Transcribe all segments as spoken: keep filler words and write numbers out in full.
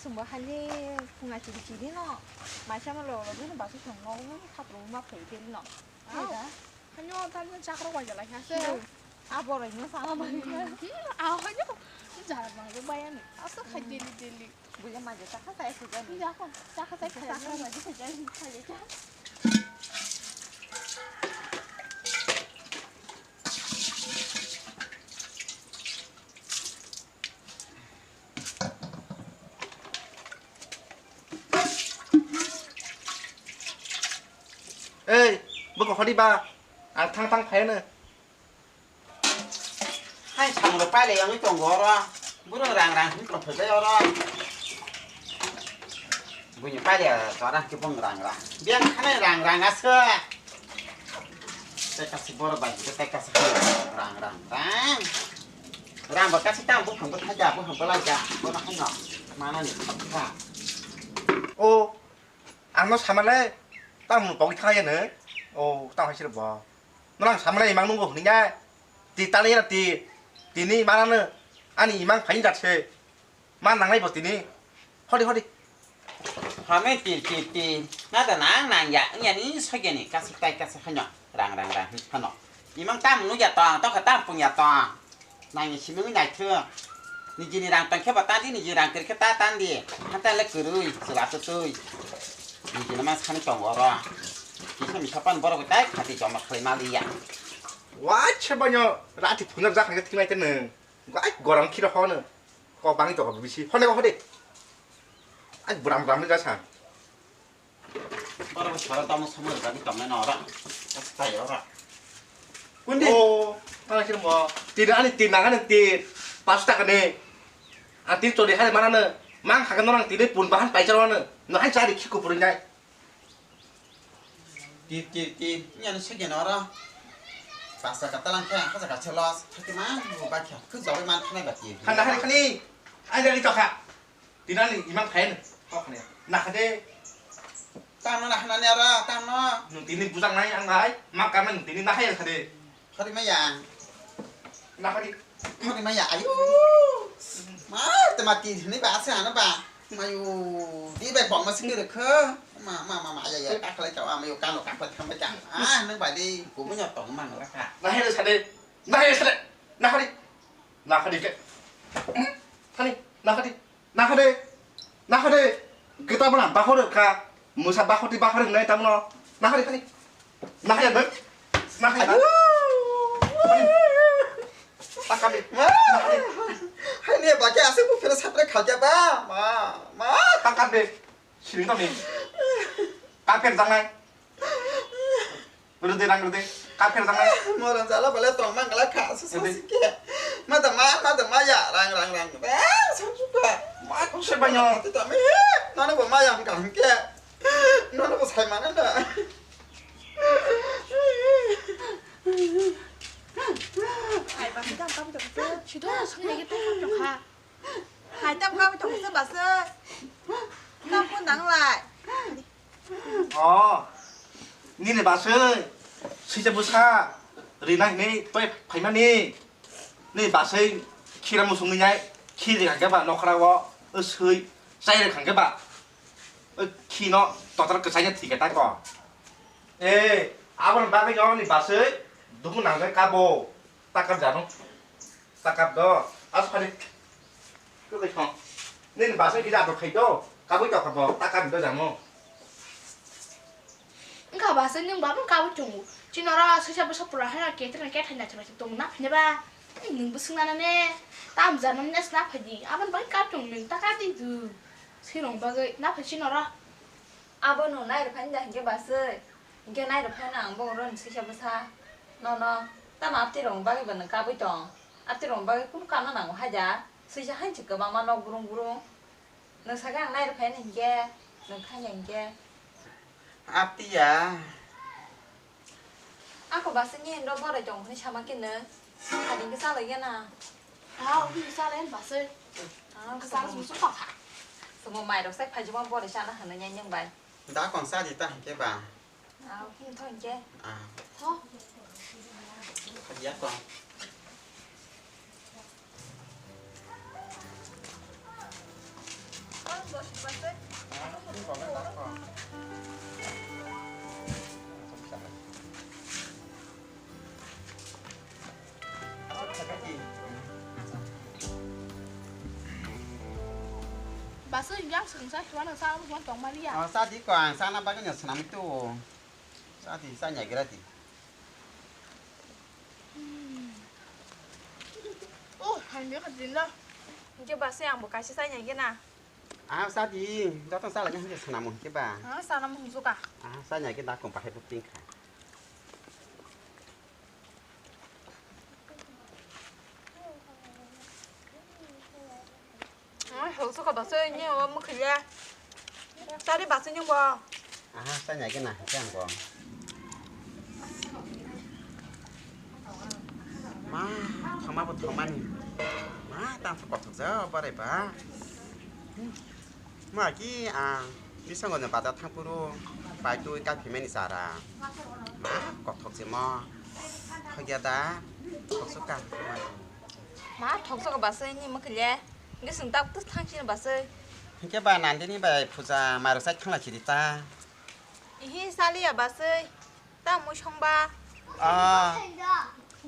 Chwngbo hani phunga chiri chiri no, maisa ma lo lo bini basu thang no, ui khatro ma phai bini no. Ai da. Hanyo tamni chakra waja lai ha se. Abo roi no sama bani. Ah, hanyo. Jara bang baya ni. Asa khai daily daily. Buya ma je chakha sai khujani. Chakha, chakha sai khujani. Chakha sai khujani. Ei, bwkha hodi ba, ang thang thang phaiano. Hai samung rok pailai yangwi tongo oro. Buro rang rang hwn tong thajai oro. Buini pailai oro chora khe bung rang rang. Biyang khanai rang rang aswk. Tei kaisa borok bai hwnkhe tei kaisa hwnwi rang, rang, rang. Rang bo kaisa tamo buphang bwthai ja, buphang bwlai ja, bono haino manani kha. O, ang no samalai, tamo pogwi thangya no. O, tamo hai sirbo. Norang samalai imang nungbo hwnwi ya. Ti tali ya ti, tini manano ani imang phaini jat se. Ma nangnai bo tini. Hodi, hodi. Hame ti, ti, ti. Na da nang, nang ya. Wngya ni sogya ni. Kasik tai kasik hano. Rang, rang, rang. Hano. Imang tam nu ya tong. Tokha tam pung ya tong. Nang ya simi nai thu. Niji ni rang tong khe ba tandi, niji rang kir khe ta tandi. Hata le kurui. Sila tu tui. Niji ni mas khani tong oro. Kisa misa pan borok tai khati joma khlai ma liya. Wah, se banyo rati phunjak jak hangke thik nai te nung. Ai, gorang khiro hono. Kok bangwi toko bisi. Hone ko hode. Ai, buram buram ni jasa. Oro sara tamo samar gani tamo na ora. Astai ora. Kundi? Oh, tala khiro mo. Tin ani tin nang ani tin. Pas taka ni. A tin chori hai mana ne. Mang khakan norang tin pun bahan pai charo ne. No hai chari khiku puri nai. Tir, tir, tir. Ini anu segi noro. Pasta kata lang khe, kasa kasa los. Thati ma, bu ba khe. Khu jawi man thanai ba tir. Khanda hari khani. Ai dari tokha. Tinani imang khain. Kok khani. Nakhade. Tamo nakhana ni ara, tamo. Nung tini bujang nai ang bai. Mak kame nung tini nakhai khade. Khori maya. Nakhari. Khori maya, ayo. Ma, te mati ni ba asa na ba. Mayu, di bai bom ma sini rekha. Ma, ma, ma, ma, ya, ya, ka khalai ka, ma, yo, kano, ka khalai, khambai ka. Ah, nang ba di, ko mo nyot tong mang la ka. Nakhari sade. Nakhari sade. Nakhari. Nakhari ke. Thani, nakhari. Nakhade, nakhade, kita bana bakhor ka, musa bakhoti bakhor nai tamno, nakhade khani, nakhade dek, nakhade. Aduh. Takade, nakhade. Hai ne, baki asik bu kena satre khalja ba, ma, ma. Takade, sini to ni. Kaker jangai. Rwdi rang rwdi. Kapher jangai. Moron jala bale tong mang gala kha, susa sike. Ma da ma, ma da ma ya, rang, rang, rang. Rang, sa suka. Ma ko se banyo. Te tami. Nono bo ma ya hangka hangke. Nono bo sai mana na. Hai, ba kita kamu tak bisa. Sudah, saya lagi tak kamu tak. Hai, tam kamu tak bisa bahasa. Tam pun nang lai. O, nini baswi, swijak bwsa rina hinwi tei phaimani. Nini baswi khira musungwi nai, khi rwkha khe ba nokhrao, o swi chai rwkha khe ba, o khino totor kwchaino thwikha tako. E, aboni bagwi no ni baswi dugu nangjak kabo, takar jano. Takap do, aswk khaidi. Kwrwi thong. Nini basai kisa atok khai do. Kabui tokha bo, takap do jamo. Wngkha basai nwng babo kabui tongo. Chini oro swisa bwsa pura hai khe tongna khe thaina chwla tong na phine ba. Nwng bwswk nana ne. Tam jano ne sna phaidi. Aboni bagwi kap tong nwng ta kap di du. Swrwng bagwi na phai chini oro. Abo nwng nai rwphani da hinkhe basai. Hinkhe nai rwphani ang bo oro ni swisa bwsa. Nono. Tamo apti rwng bagwi bo nwng kabui tong. Apti rwng bagwi kunu kanna nango haida. Swisa hainsi kwbangma nok brung brung. Nwng sakhe ang nai rwphani hinkhe. Nwng thangya hinkhe. Apti ya. Ako basa ni endo borai tong hwnwi sama khe nwng. Sadi hwnkhe chalai gana. Ah, ungkhe chalai basa. Ah, ungkhe chalai sung sung tongkha. Sumo mairok sai phaijuma borai chana hwnwi nai nwng bai. Da kong sa di ta hwnkhe ba. Ah, ungkhe tho hwnkhe. Ah. Tho. Khadia kong. Basui yang sengsa tuan sa ang tuan tong maria. Oh, sa di ko ang sana baganya senam itu. Sa di sa nya gira di. Oh, hanya ka din la. Nge basui ang bo kaisa sa nya gina. Ah, sa di, jotong sa lagi hanya senam ke ba. Ah, sana mung suka. Ah, sa nya ke da kong pakai puting ka. Ah, hausa ka basui ni o mukhiya. Tari basui ni bo. Aha, sa nya ke na, ke ang bo. Ma, thoma bo thoma ni. Ma, tang sa kothok ja, bare ba. Ma ki, ah, bisango no bada thang puru, pai tui ka phimani sara. Ma, kothok je mo. Thok ya da, kothok suka. Ma, thok suka basui ni mukhiya. Nge sung tak tu thang sini basui. Hingke ba Nandini bai puja maru sai thang la chiri ta. Ihi saliya basui. Ta mui song ba. Ah.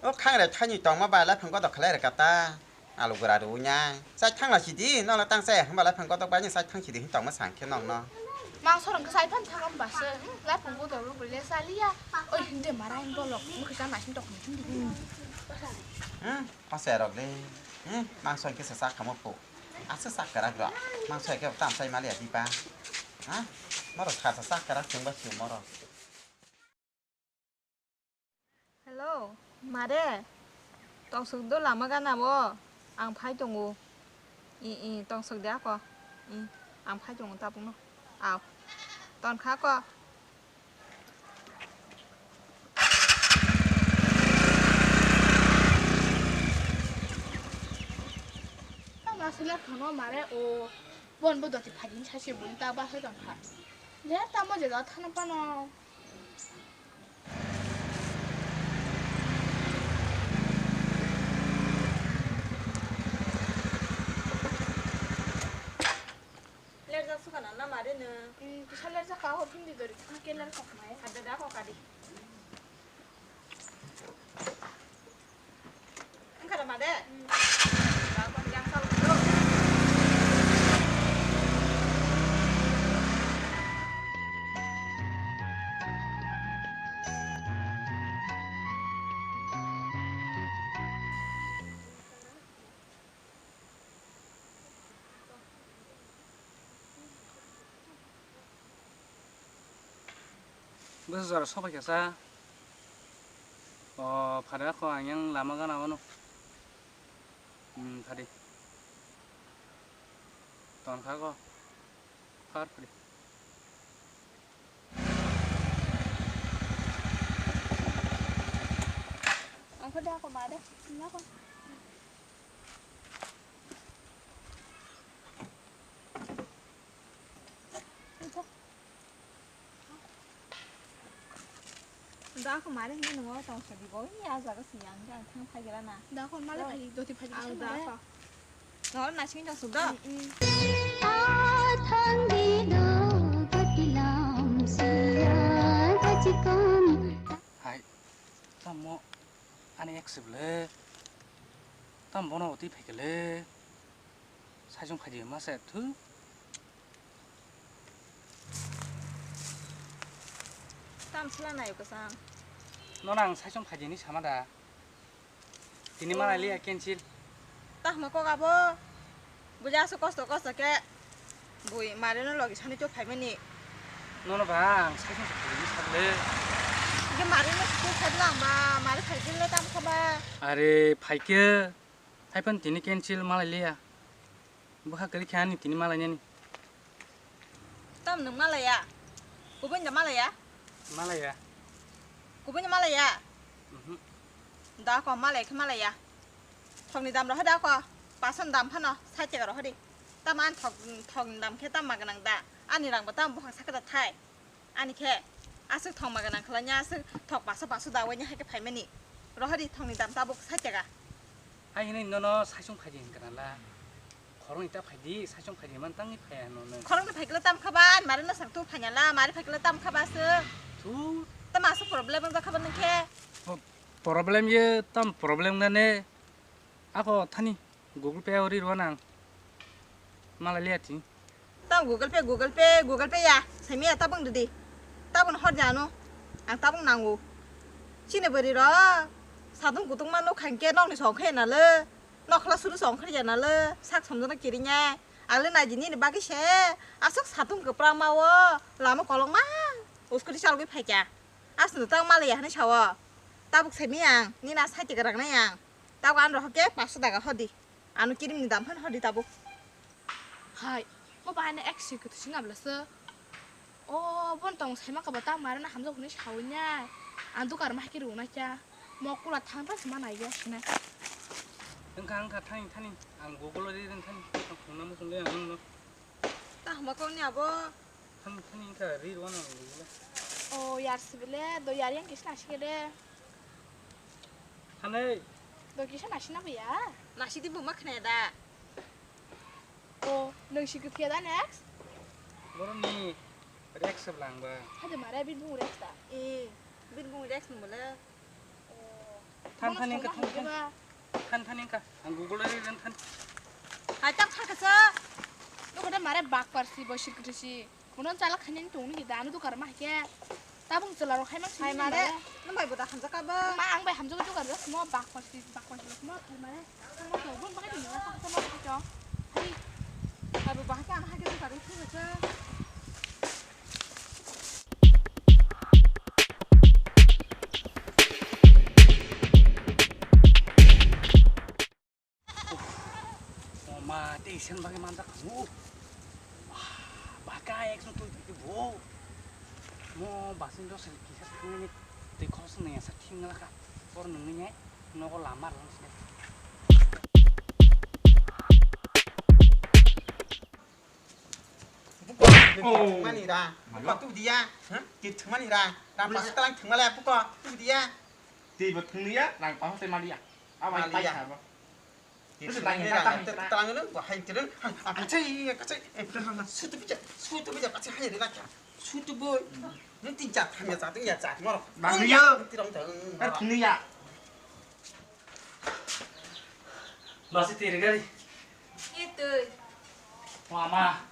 O khang re thani tong ma ba la phang ko do khalai re kata. Alu gura ru nya. Sai thang la chidi, no la tang sai hamba la phang ko do ba ni sai thang chidi tong ma sang khe nong no. Mang sorong ke sai phan thang am basui. Lai phang ko do ru le saliya. Oi hinde marai bolok. Mukhi ka nasin tok ni hindi. Hmm, ase rok le. Hmm, mang soi ke sa sa khamo po. Asa sak karak rok. Mang soi ke tam sai mali adi pa. Ha? Moro kha sa sak karak chwng ba chwng moro. Hello, mare. Tongsuk do lama gana bo. Ang phai tongo. I, i, tongsuk de ako. I, ang phai tongo tabukno. Aw. Ton kha ko. Tamo aswk le phano mare o bon bo doti phajin sasi buni ta ba sai tong kha. Le tamo je da thana pano. Lerjak suka na na mare no. Hmm, kisa lerjak ka ho phindi dori thang ke ler kok mai. Ada da ho kadi. Engkha da mare. Hmm. Da kon jang sal do. Bwsa jora sobai kha sa. O phada kho ang yang lama gana wano. Hmm, phadi. Ton kha kho. Phar phadi. Ang kho da ko ma de. Nya ko. Da ko mare hinwi nungo tong sadi bo ni a jaga siyang ja thang phai gela na. Da ko male phai doti phai ang da ko. Nor na sing da suk da. Thang di do gati lam siya gachi kon. Hai. Tamo ani ek sibole. Tam bono oti phai gele. Saisong phaidi ma se thu. Tam sela nayo kwchang. Nono ang saisong phaidi ni sama da. Tini ma nai liya cancel. Tah ma kok abo. Buja aswk kosto kosto khe. Bui mare no logi sani to phaimani. Nono ba ang saisong phaidi ni sabole. Ge mare no school phaidi lang ba mare phaidi le tam kha ba. Are phaikhe. Haiphano tini cancel malai liya. Bwkha kwrwi khe ani tini malainani. Tam nwng malaiya? Kubui da malaiya? Malaiya. Kubui da malaiya? Mhm. Da ko malai khe malaiya. Thokni dam rohor da ko. Pason dam phano sait taka rohor di. Tam ani thok, thokni dam khe tam ma gwnang da. Ani rang bo tam buphang sakhe da thai. Ani khe aswk thongma gwnang khlai nya aswk thok paso paso da waini hai khe phaimani. Rohori thongni dam tabuk sait taka. Hai hinwi nono saisong phaidi hwn kana la. Khoroknwi ta phaidi, saichung phaidi man tangwi phaiya hwnwi. Khoroknwi phaikle tam khaba, ani mare no saktu phaiya la, mare phaikle tam khaba se. Thu. Tama se problem wngjakha ba nokhe. Pro-, problem ye tam problem gane. Ako thani Google Pay ori rw nang. Malai liya thi. Tamo Google Pay, Google Pay, Google Pay ya. Semi ya tabung didi. Tabung hor jano. Ang tabung nango. Chini bari ro. Sadung kutung ma nuk khangke nok ni song khe na le. Nok khla suru song khe na le. Sak somjana kirinya. Ale na jini ni bagi se. Asok sadung ke prama wo. Lama kolong ma. Uskuri salgui phaikya. Asnu tang malai ya hani sawo. Tabuk semi ang. Ni na sai tiga rang na yang. Tabuk an rohok ke paso daga hodi. Ano kirim ni dam phan hodi tabuk. Hai, mo bahai na ek sui kutu sing abla se. O, bon tong sai ma ka bata mara na hamjak huni sawi nya. An dukar ma ki runa kya. Mo kula thang ta sima nai ya sina. Engka engka thani thani ang Google ri ren thani ang phone na mo sung le ang no. Ta hama kau ni abo. Thani thani engka ri rwa na ang Google. O yar sibile do yar yang kisna sikede. Hanai. Do kisa nasi na ya? Nasi di buma khne da. O, nung si kuthiya da next? Boroni Rex blang ba. Hade mare bin bung Rex da. E, bin bung Rex mule. O. Than than engka than than. Than than engka. Ang Google ri ren than. Hai tak thakasa. Lo kada mare bak parsi bo sir kuthi si. Kuno chala khanyang tong ni da anu dukar ma ke. Tabung chala ro khaimang sini. Hai mare. Nang bai bo da hamjak ka ba. Ma ang bai hamjak dukar da mo bak parsi bak parsi mo mare. Mo to bun bagai ni ma sa mo to. Hai. Abo bahai ka ang hai ke dukar ri thu sa. O ma, tei sen bagwi manjak khamu. Baka ek song twi twi bo. Mo basin do sel kisa thangni tei khos nang ya sa thing la kha. Por nungni ne nogo lama lang sini. Buko, oh. Mani ra. Buko tu dia. Hah? Kit mani ra. Ram pas talang thangmale buko tu dia. Ti bo thangni ya, rang pas te mali ya. Abai tai sa bo. Kit mani ra. Talang no bahai tirun. Apa cai, apa cai. Eh, sutu bija, sutu bija apa cai hai rila kya. Sutu boy. Nung tin chat, thang ya chat, tin ya chat, ngoro. Bang ya. Tirong thang. Thangni ya. Basi tiri gari. Itu. Mama.